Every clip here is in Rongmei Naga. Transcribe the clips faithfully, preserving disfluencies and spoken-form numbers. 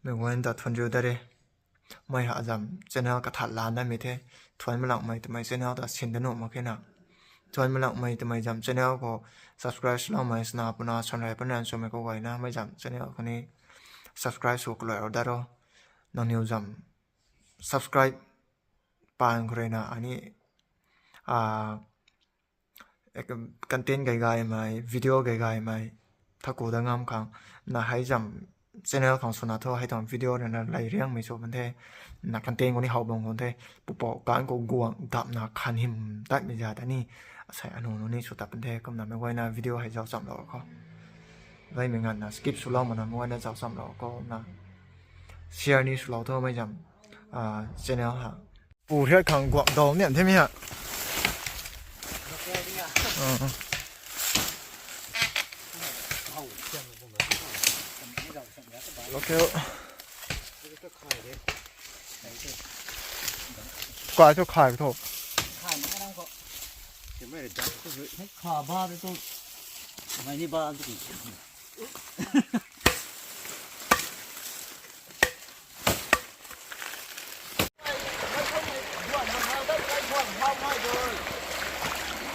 Mei guayna ta thuanriu dat re. Mei ha zam channel kathat lan namei the. Thuan malangmei twmei channel ta sin da nuh mak khe na. Thuan malangmei twmei zam channel khou subscribe swloumei swna puna sanrei panan swmei khou guayna mei zam channel khou ni subscribe sw kalui ro dat ro. Nangniw zam subscribe paan khou rui na ani, ah, content gay gaymei, video gay gaymei thaku da ngam khang na hei zam channel khang swna thu hei tuang video rui na lay riangmei sw pan the, na content khou ni how bam khou the, pupou kan khou guang dap na khan hym tatmei zat ani, asei anu nu ni sw tat pan the, kumna mei guayna video hei zauc chamlou khou. Gaymei nganvna skip swlou mana mei guayna zauc chamlou khou na share ni swlou thu mei zam, ah, channel ha. Pu riat khang guak dau niam the mi ha. Uh. Okay. Kai thu khai thu. Kha ba de tu. Mai ni ba tu.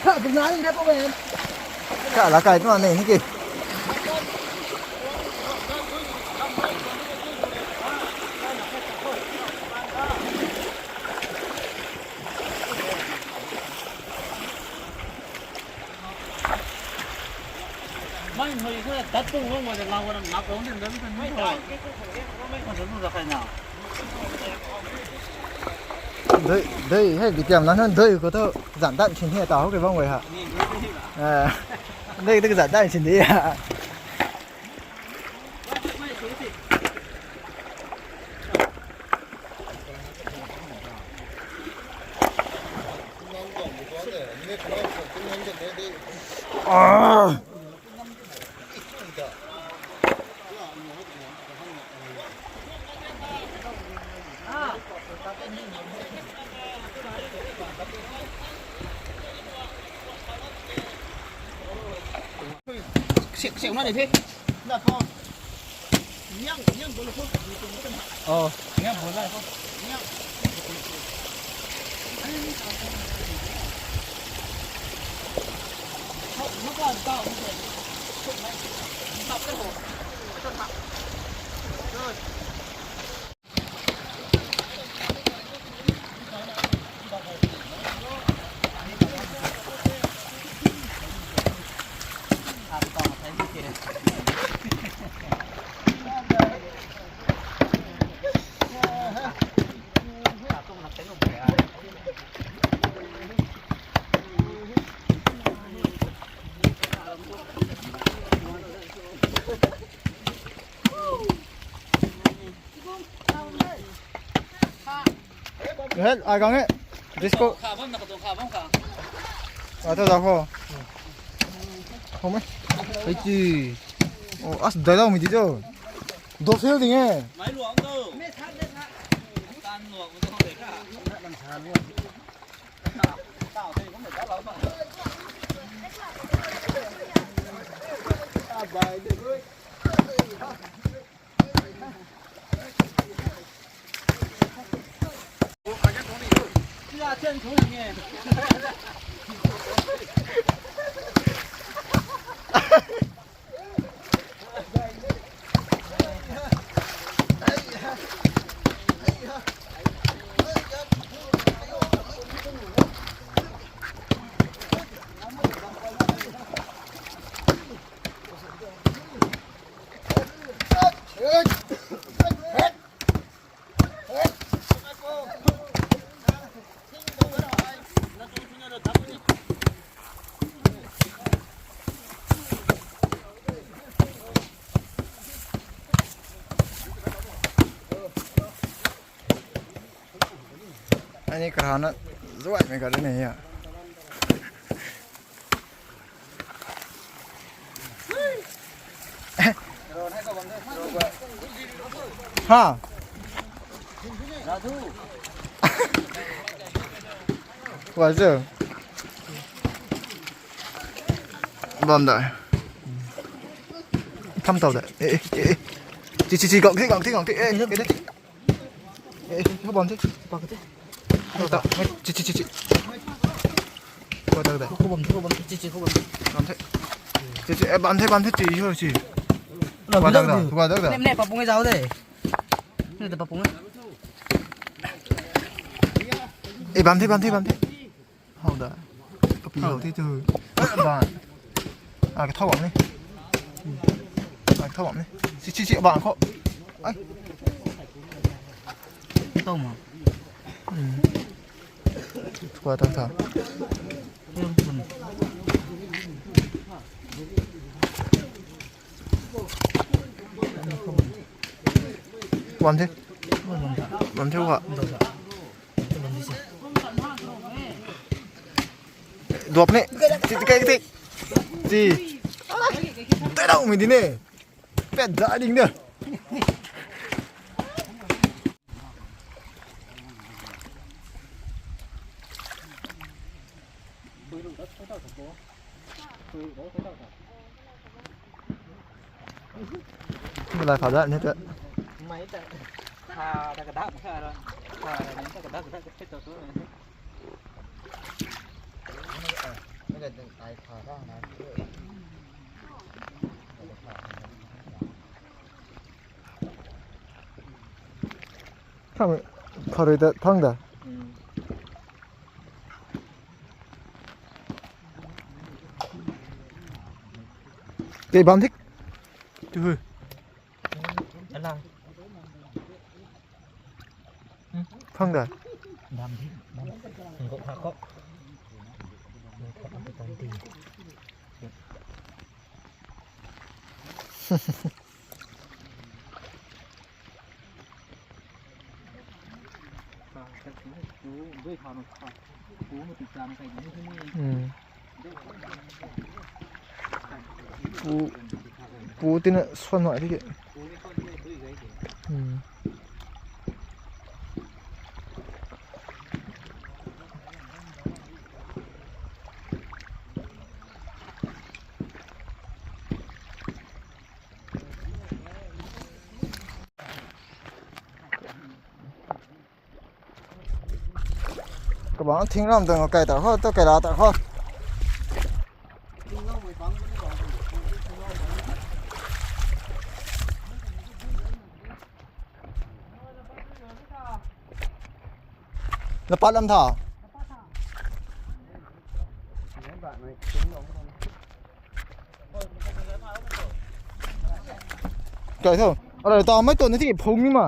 Kha tu na ni na ko men. Kha la kai tu na ni ki. Mai hnui kha dat pung lung ma de lau na nak lung din dan kan mai. Mai dan ke ko ko mai ko dan ra kai na. Dei, dei, hei, bi tiam na han dei ko tu zan dat sin he ta ho ke bang wei ha. Ni dei ni ba. Eh, dei, dei zan dat sin de ha. Siak, siak na ni the. Oh. Hei, ai gang e. Disco. Kha bam na ka tuang kha bam kha. Ai thu da kho. Khou me. Hei ti. Oh, as dai lau mi ti cho. Do fail ding e. Mai luang tu. Tan luang tu de kha. Ani karana zuaimei ka rui ni a. Ha. Wa zu. Bam da. Tham tau da. Eh, eh, eh. Chi, chi, chi, gang the, gang the, gang the. Eh, eh, eh. Eh, eh, khou bam the. Pak the. Khou ta. Chi, chi, chi, chi. Khou ta, khou ta. Khou bam the, khou bam the, chi, chi, khou bam the. Bam the. Chi, chi, eh, bam the, bam the, chi, yo, chi. Khou ta, khou ta. Nem, nem, papung zau de. Nem, papung. Eh, bam the, bam the, bam the. How da. Kapi how the tu. Bam. Ah, kathau bam ni. Ah, kathau bam ni. Chi, chi, chi, bam khou. Ai. Tau ma. Hmm. Khou ta ta. Bam the. Bam the khou. Duap ni. Ti, ti, ti, ti. Ti. Tei dau mei di ne. Pet za ding de. Lai khou da ni te. Mai ta. Kha ta kadak kha ra. Kha ra ni ta kadak kadak kadak tu. Thang, kharui ta thang da. Tei bam thik. Tu hui. Alang. Phang da. Dam thi, dam. Ngok ha kok. Ngok ha kok, dam thi. Hmm. Pu, pu tina suan nuai di ke. Hmm. Kabang thing ram tang kai ta kho, to kai la ta kho. Lapat lam tha. Kai tho. Alai ta mai tuan na thi phung ni ma.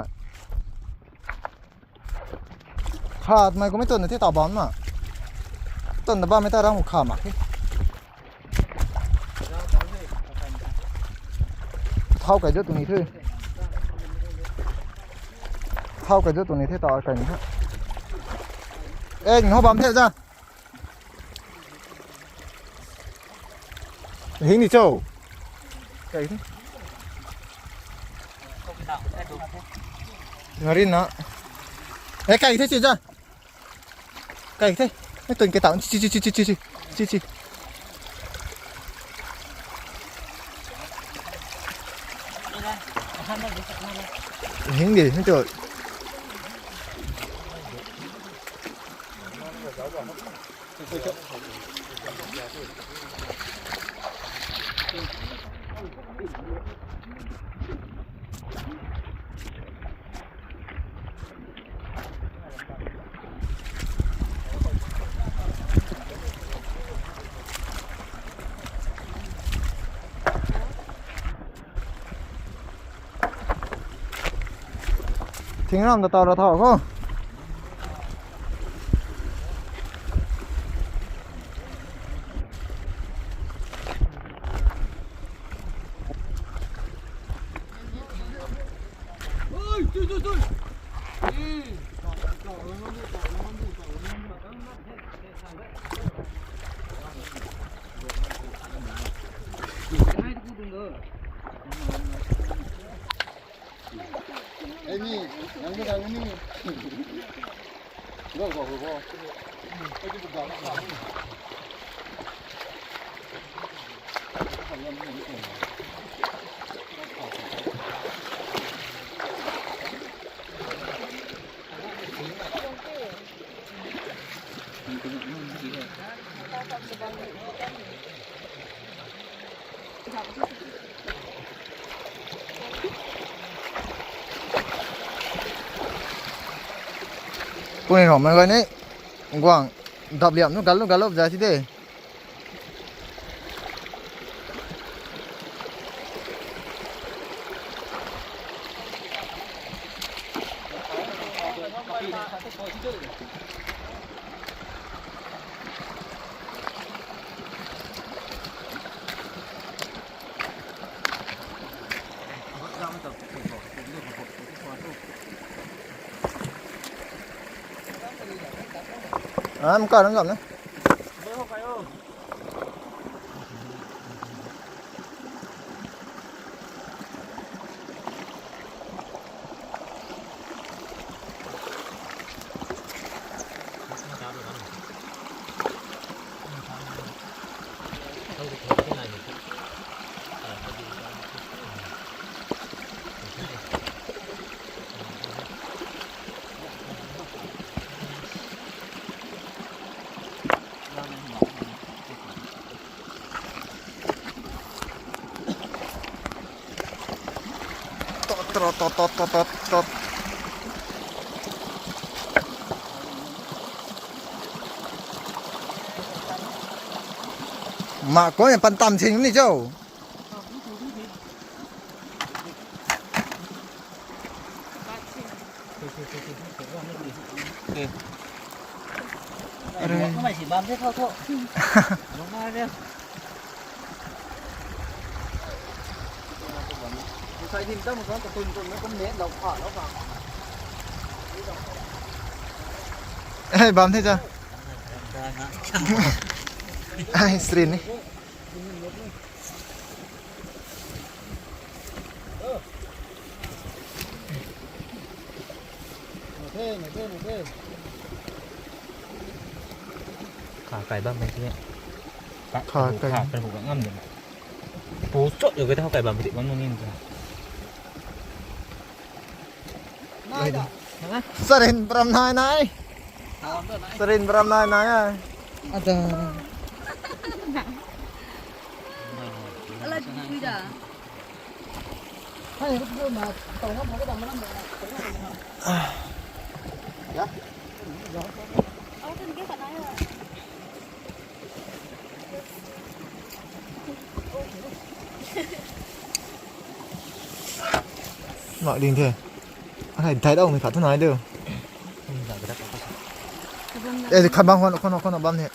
Khat mai kum mai tuan na thi ta bam na. Tuan na bam mai ta rang kha ma. Thau kai jo tu ni the. Thau kai jo tu ni the ta kai ni ha. Eh, ni ho bam the ja. Hing ni cho. Kai the. Ngarin na. Eh, kai the chi ja. Kai the. Ai tuan kai tau. Chi, chi, chi. Hing de, hing cho. Thing ram ta tau ra thau kho. Puni rau mai gani guang dap liam nu galu galu za si de. Am ka rang gam na. Tot, tot, tot, tot, tot, tot, tot. Ma ko ni pan tam sin ni cho. Are. Bam the thau thau. Bam na de. Sai dim tam ko ko tun tun na kum ne lau pha lau pha. Hey, bam the cha. Ai, stream ni. Kha kai bam mei ti. Kha kai. Kha kai hu ka ngam de. Pu chot yo ke ta kha kai bam ti bam nung ni ta. Sarin bram nai nai. Sarin bram nai nai ai. Ada. Ala dui da. Mak ding the. Ai, thai dau ni khat thu nai de. Eh, khat bam khon, khon, khon bam ni.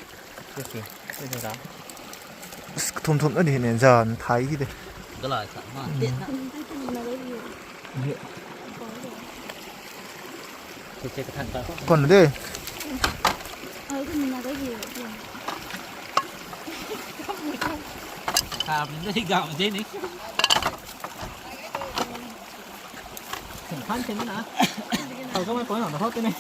Thum thum na di ne, zan thai hi de. Galai sa ma. Kon de. Kha min de gam de ni. Khan chen na. Tau ka mai poi na hot ne.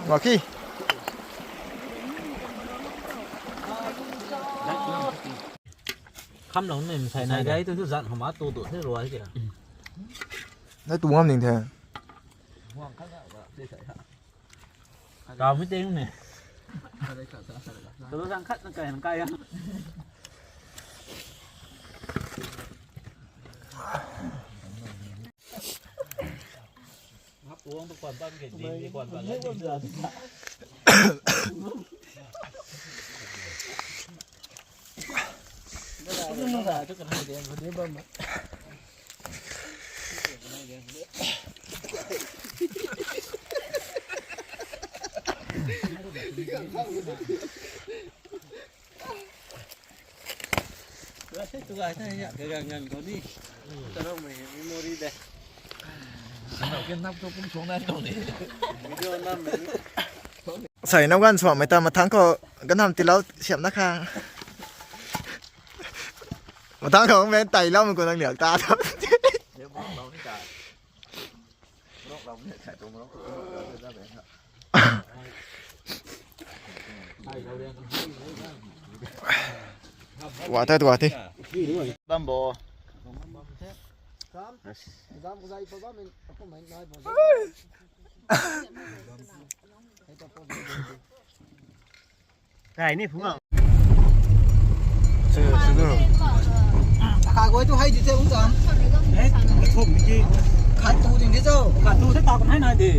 Maki. Kham lou nei sai nai gai tu zan hama tu tu the rua kya. Nai tu ngam ning the. Kau mi ting ne. Tulu sang khat na kai, na kai a. Hap uang tu kuan bam ke, ding di kuan bam. Sai nam gan suamei ta mathang khou ganv ham tilau siam na kha. Mathang khou men tailoumei khou nang liak ta tha. Tua the, tua the. Bam bo. Rai ni phung a. Chu, chu du. Aguay tu hei di the ung tam. Eh, thum ki. Khat tu ding di cho. Khat tu the ta kum hei nai di.